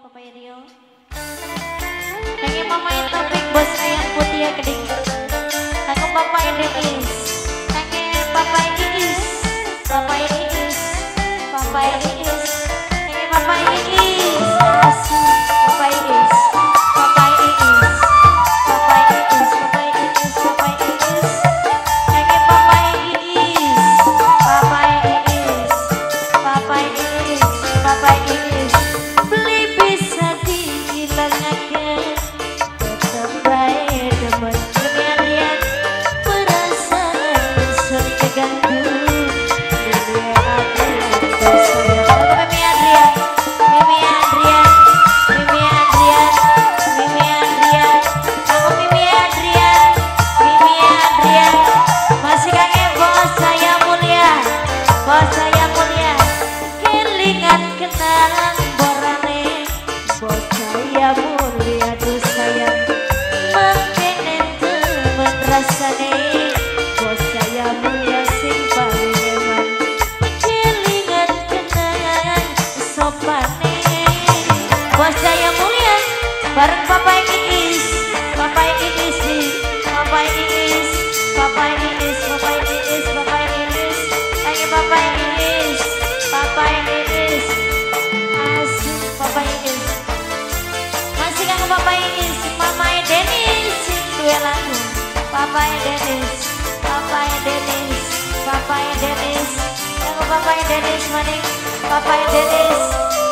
Papa Rio. Kangge Mama Taufik bos ayam putih ya keding. Kangge Papa Denis, kangge Papa Iis, Papa Iis, Papa Iis, kangge Papa Iis, Papa Iis, Papa Iis, Papa Iis, Papa Iis, Papa Iis, kangge Papa Iis, Papa Iis, Papa Iis, Papa Iis, beli bisa dihilangake, tetep bae demen lihat perasaan sering keganggu. Bareng Papa Iis, Papa Iis, Papa Iis, Papa Iis, Papa Iis, Papa Iis, kangge Papa Iis, Papa Iis, asik Papa Iis, masih kangge Papa Iis, Mama Denis, sing duwe lagu, Papa Denis, Papa Denis, Papa Denis, kangge Papa Denis maning, Papa Denis,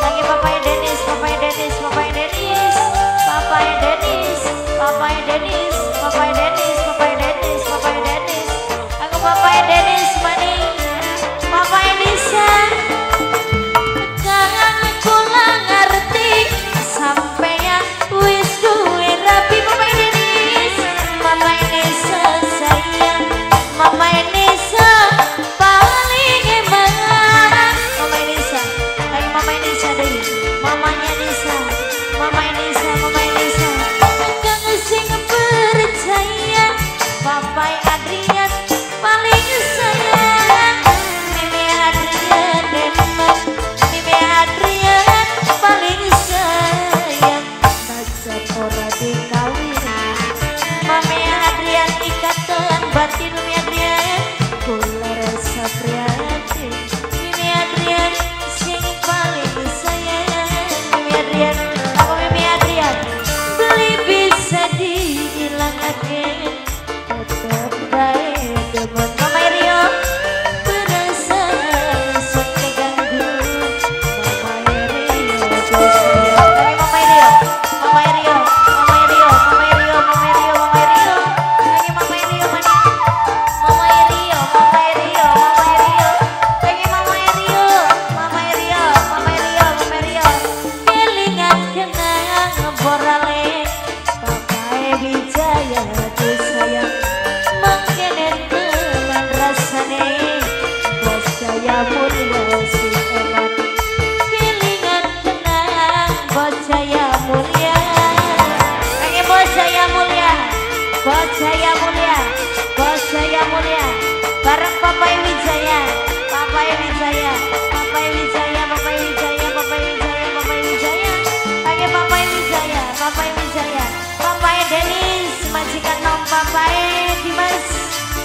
kangge Papa Denis, Papa Denis, Papa Denis. Papa Denis, Papa Denis, Papa Denis, Papa Denis, Papa Denis, aku Papa Denis maning, Papa Elisa, kang kula ngerti sampeyan wis duwe rabi Papa Denis, Mama Elisa sayang, Mama Elisa paling eman, Mama Elisa, ayo Mama Elisa deh, mamanya Nisa, Mama Elisa, Mama Elisa, kang sing percaya Papa Adrian paling sayang, Mimi Adrian emang, Mimi Adrian paling sayang, najan ora dikawin, Mami Adrian ikatan batin Mimi Adrian, kula rasa prihatin, Mimi Adrian sing paling sayang, Mimi Adrian. Beli bisa dihilangake, tetep bae demen Mama Rio, perasaan sok keganggu, Mama Rio sayang, Mama Rio, Mama Rio, Mama Rio, Mama Rio, Mama Rio, Mama Rio, kangge Mama Rio maning, Mama Rio, Mama Rio, Mama Rio, kangge Mama Rio, Mama Rio, Mama Rio, Mama Rio, kelingan kenang borale, Papa Wijaya tuh sayang, mangkene teman rasane, bos jaya mulia sing eman, kelingan kenang bos jaya mulia, kangge bos jaya mulia, bos jaya mulia, bos jaya mulia, bareng Papa Wijaya, Papa Wijaya, Papa Wijaya, Papa Wijaya, Papa Wijaya, Papa Wijaya, kangge Papa Wijaya, Papa Wijaya, Papa Denis, majikan nom Papa Dimas,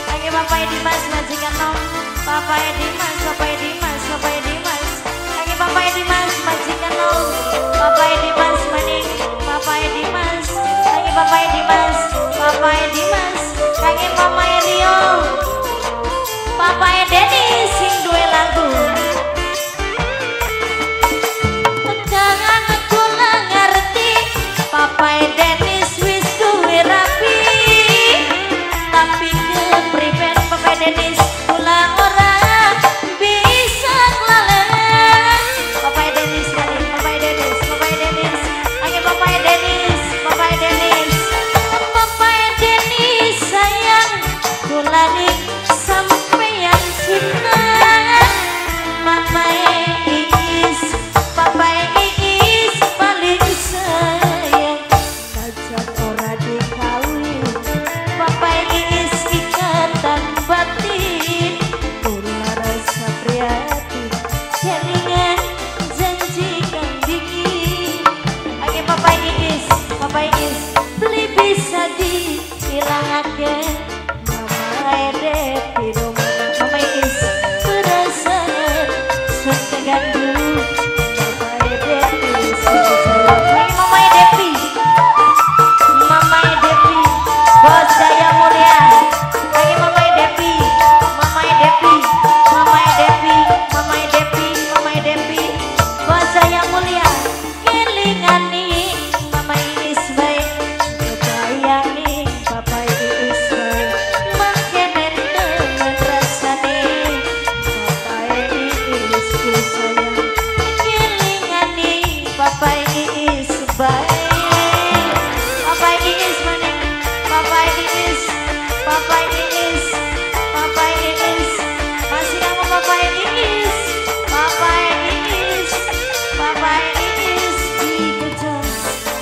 kangge Papa Dimas, majikan nom Papa Dimas, Papa Dimas, Papa Dimas, kangge Papa Dimas, majikan nom Papa Dimas maning, Papa Dimas, kangge Papa Dimas, Papa Dimas, kangge Mama Rio, Papa Denis sing duwe lagu. Jangan kula ngerti Papa Denis wis duwe rabi, tapi kepriben Papa Denis kula ora bisa nglalen. Papa Denis maning, Papa Denis, Papa Denis, kangge Papa Denis, Papa Denis, Papa Denis sayang kula ning sampeyan ganggu. Mama Devi sing sayang. Mama Devi, Mama Devi, Bos Jaya Mulia. Ayo Mama Devi, Mama Devi, Mama Devi, Mama Devi, Mama Devi, Bos Jaya Mulia. Kelingani Mama Ismail, kebayani Papa Ismail. Mangkene temen rasane Papa Isku sayang. Kelingani Papa Ismail. Papa Is maning, Papa Is, Papa Is, Papa Is, masih kamu Papa Is, Papa Is, Papa Is dikejar.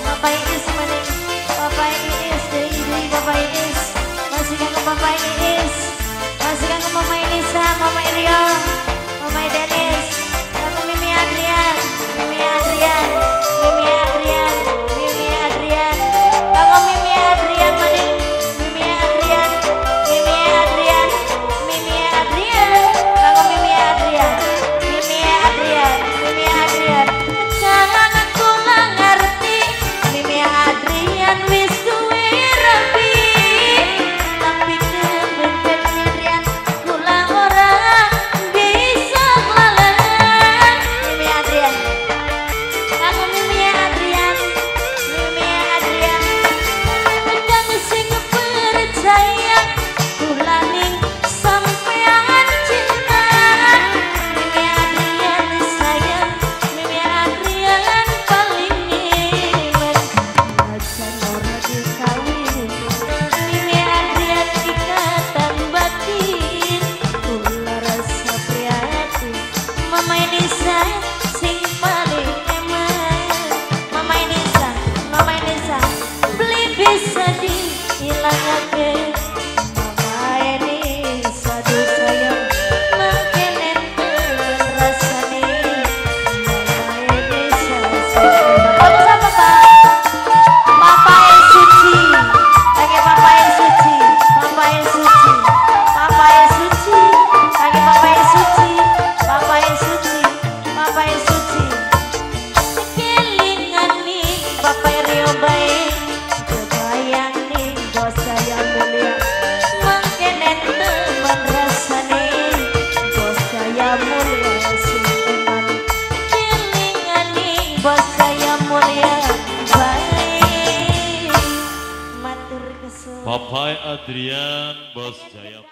Papa Is maning, Papa Is, deui Papa Is, masih kamu Papa Is, masih kamu Mama Elisa, Mama Rio, Mama Dennis, kamu Mimi Adrian, Mimi Adrian, Mimi Adrian, Mimi Adrian, kamu Mimi Adrian maning, Mimi Adrian, Mimi Adrian, Mimi Adrian, kamu Mimi Adrian, Mimi Adrian, Mimi Adrian. Jangan aku ngerti, Mimi Adrian wis duwe rapi, tapi kebetulan Mimi Adrian kula ora bisa lalen. Mimi Adrian, kamu Mimi Adrian, Mimi Adrian, kang sing percaya kula ning sampean cinta. Mimi Adrian sayang, Mimi Adrian paling iman, aja ora dikawin. Mimi Adrian ikatan batin, kula rasa prihatin. Mama Elisa sing paling eman, Mama Elisa, Mama Elisa, beli bisa dihilangake. Mama Elisa duh sayang, mangkene temen rasane. Mama Elisa sing eman. Bagus apa Pak? Papa Suci, pakai Papa Suci, Papa Suci, Papa Suci, pakai Papa Suci, Papa Suci, Papa Suci. Kelingan nih Papa Rio bae, kebayang nih Bos Jaya Mulia. Mangkene temen rasane, Bos Jaya Mulia sing eman. Kelingan nih Bos Jaya Mulia bae. Matur kesuwun. Papai Adrian Bos Jaya.